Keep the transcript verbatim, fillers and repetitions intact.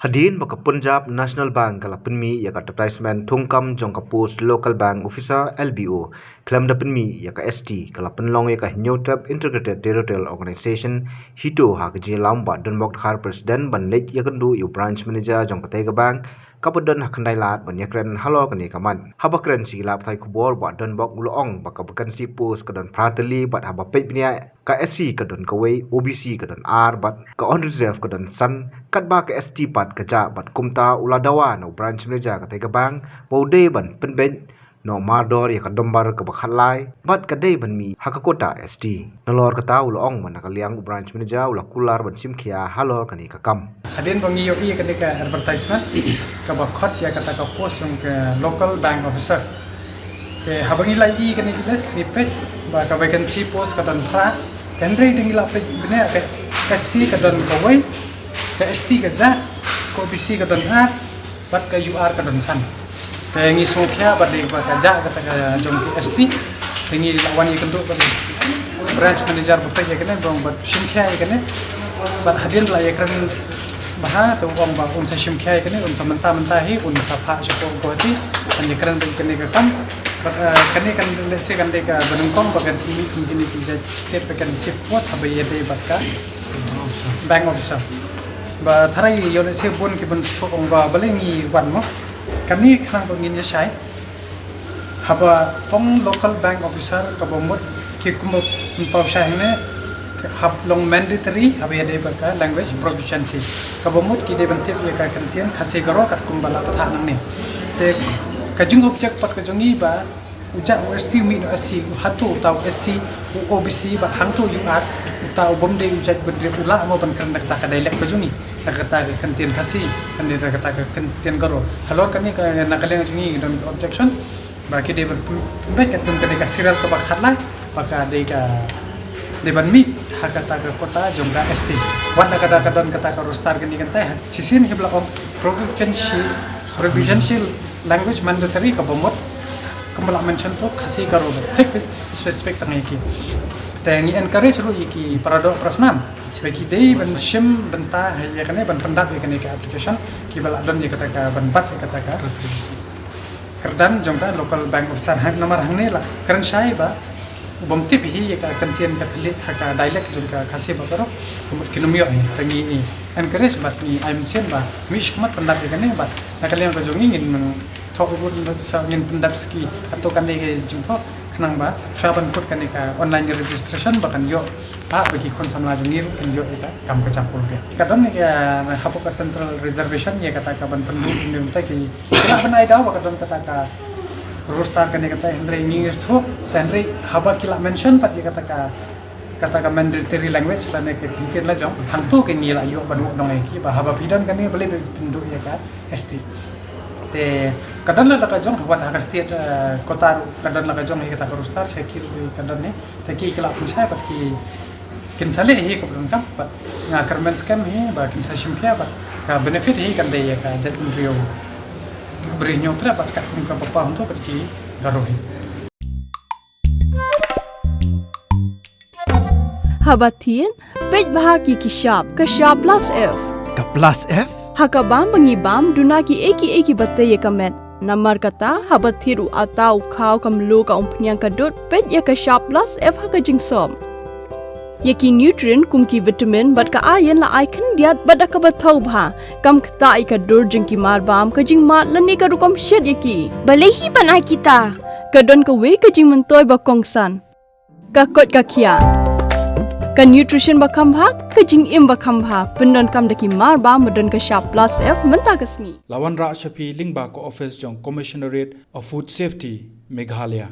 Hadien ba ka Punjab National Bank ka la pynmih ïa ka advertisement thungkam jong ka post Local Bank Officer, L B O, khlem da pynmih ïa ka S T, ka la pynlong ïa ka Hynñiewtrep Integrated Territorial Organization, HITO, ha ka jingïalam Bah Donbok Dkhar, President, ban leit ïakynduh ïa u Branch Manager jong katei ka bank, kaba don ha Khyndailad, ban ïakren halor kane ka mat. Haba kren sha ki lad pathai khubor, Bah Donbok u la ong ba ka vacancy post ka don phra tylli, bad haba peit bniah, ka S C ka don kawei, O B C ka don ar, bad ka unreserved ka don san, katba ka S T pat ka jah, bad kumta u la dawa na u Branch Manager katei ka bank ba u dei ban pynbeit noh mardor ïa ka nombar kaba khatlai, bad ka dei ban mih ha ka quota S T. Nalor kata u la ong ba na ka liang u Branch Manager u la kular ban shim khia halor kane ka kam. Hadien ba ngi ïohi ïa kane ka advertisement kaba khot ïa kata ka post jong ka Local Bank Officer, te haba ngi la ïohi ïa kane ka list, ngi peit ba ka vacancy post ka don phra. Te hynrei da ngi la peit bniah, ka S C ka don kawei, ka S T ka jah, ka O B C ka don ar, bad ka U R ka don san. Te ngi sngewkhia ba dei ba ka jah kata ka jong ka S T. Te ngi la wan ïakynduh bad Branch Manager ba peit ïa kane, ba ong ba shim khia ïa kane. Bad hadien la ïakren bha, te u ong ba un sa shim khia ïa kane, un sa mynta mynta hi un sa phah shapoh Guwahati ban ïakren bad kane ka kam. Bad, eh, kane kan lehse kan dei kaba nyngkong ba kan mih kum kine ki jait state vacancy post haba ïadei bad ka bank officer. Ba tharai ïoh lehse bun kiban shu ong ba balei ngi wan mo. Kane khnang ba ngin ïa shai. Haba ong Local Bank Officer, kaba mut ki kumba pynpaw shai hangne, hap long mandatory haba ïadei bad ka language proficiency. Kaba mut ki dei ban tip ïa ka kyntien Khasi Garo katkum ba la pathah nangne. Te ka jingobject pat ka jong ngi ba u jah u S T, u mih na u S C, u hato uta u S C, u O B C, bad hangto u R, uta u bym dei u jaitbynriew u lah mo ban kren da kata ka dialect ka jong ngi, da kata ka kyntien Khasi, hynrei da kata ka kyntien Garo. Halor kane ka, na ka liang jong ngi don ka objection ba ki dei ban pyn-, pynbeit katkum kane ka serial kaba khatlai, ba ka dei ka, dei ban mih ha kata ka quota jong ka S T. Wat la ka da ka don kata ka roster kane kynta, ha shisien ki ba la ong proficiency, proficiency language mandatory, kaba mut kumba la mention to Khasi Garo, ba tip specific tang ïa ki. Te ngi encourage ruh ïa ki para doh para snam ba ki dei ban shim bynta ha ïa kane, ban pyndap ïa kane ka application, ki ba la don ïa kata ka, ban bat ïa kata ka kyrdan jong ka Local Bank Officer. Hang namar hangne la kren shai ba u bym tip hi ïa ka kyntien ka thylliej ha ka dialect jong ka Khasi bad Garo, ka mut kin ym ïoh hi. Te ngi encourage bad ngi ai mynsiem ba mih shakhmat pyndap ïa kane, bad na ka liang ka jong ngi ngin thoh ruh sa ngin pyndap sa ki, hato kane ka jingthoh, khnang ba shuwa ban kut kane ka online registration ba kan ïoh, ba, ba ki khun samla jong ngi ruh kin ïoh ïa ka kam ka jam pule. Ka don ïa ka hapoh ka central reservation ïa kata ka ban pynduh ïa ki, ki lah ban ai daw ba ka don kata ka roster kane kata, hynrei ngi sngewthuh, te hynrei haba ki la mention pat ïa kata ka, kata ka mandatory language lane ka kyntien la jong, hangto kane la ïoh ban nong ïa ki ba haba phi don kane balei phi pynduh ïa ka S T. Te ka don la ka jong, wat ha ka state, eh, quota ruh ka don la ka jong hi kata ka roster, sha ki ruh ka don hi. Te ki, ki la pynshai bad ki, kin sa leh hi kaba donkam, bad nga kyrmen skhem hi ba kin sa shim khia, bad ka benefit hi kan dei ïa ka jaitbynriew Bri Hynñiewtrep bad katkum ka bapang to bad ki Garo hi. Haba thied, peit bha ki ki shap, ka shap plus F. Ka plus F? Ha ka bam ba ngi bam, duna kiei kiei kiba tei ïa ka met. Namar kata, haba thied u atta, u khaw, ka mluh, ka umphniang, ka dud, peit ïa ka shap plus F ha ka jingsop. Ïa ki nutrient kum ki vitamin bad ka iron la ai khyndiat bad da kaba thaw bha. Kam ktah ïa ka dur jong ki marbam, ka jingmad lane ka rukom shet ïa ki. Balei hi ban ai kita? Ka don kawei ka jingmyntoi ba kongsan. Ka koit ka khiah. Ka nutrition ba kham bha, ka jingim ba kham bha. Pyndonkam da ki marbam ba don ka shap plus F mynta ka sngi. La wanrah sha phi lyngba ka office jong Commissionerate of Food Safety, Meghalaya.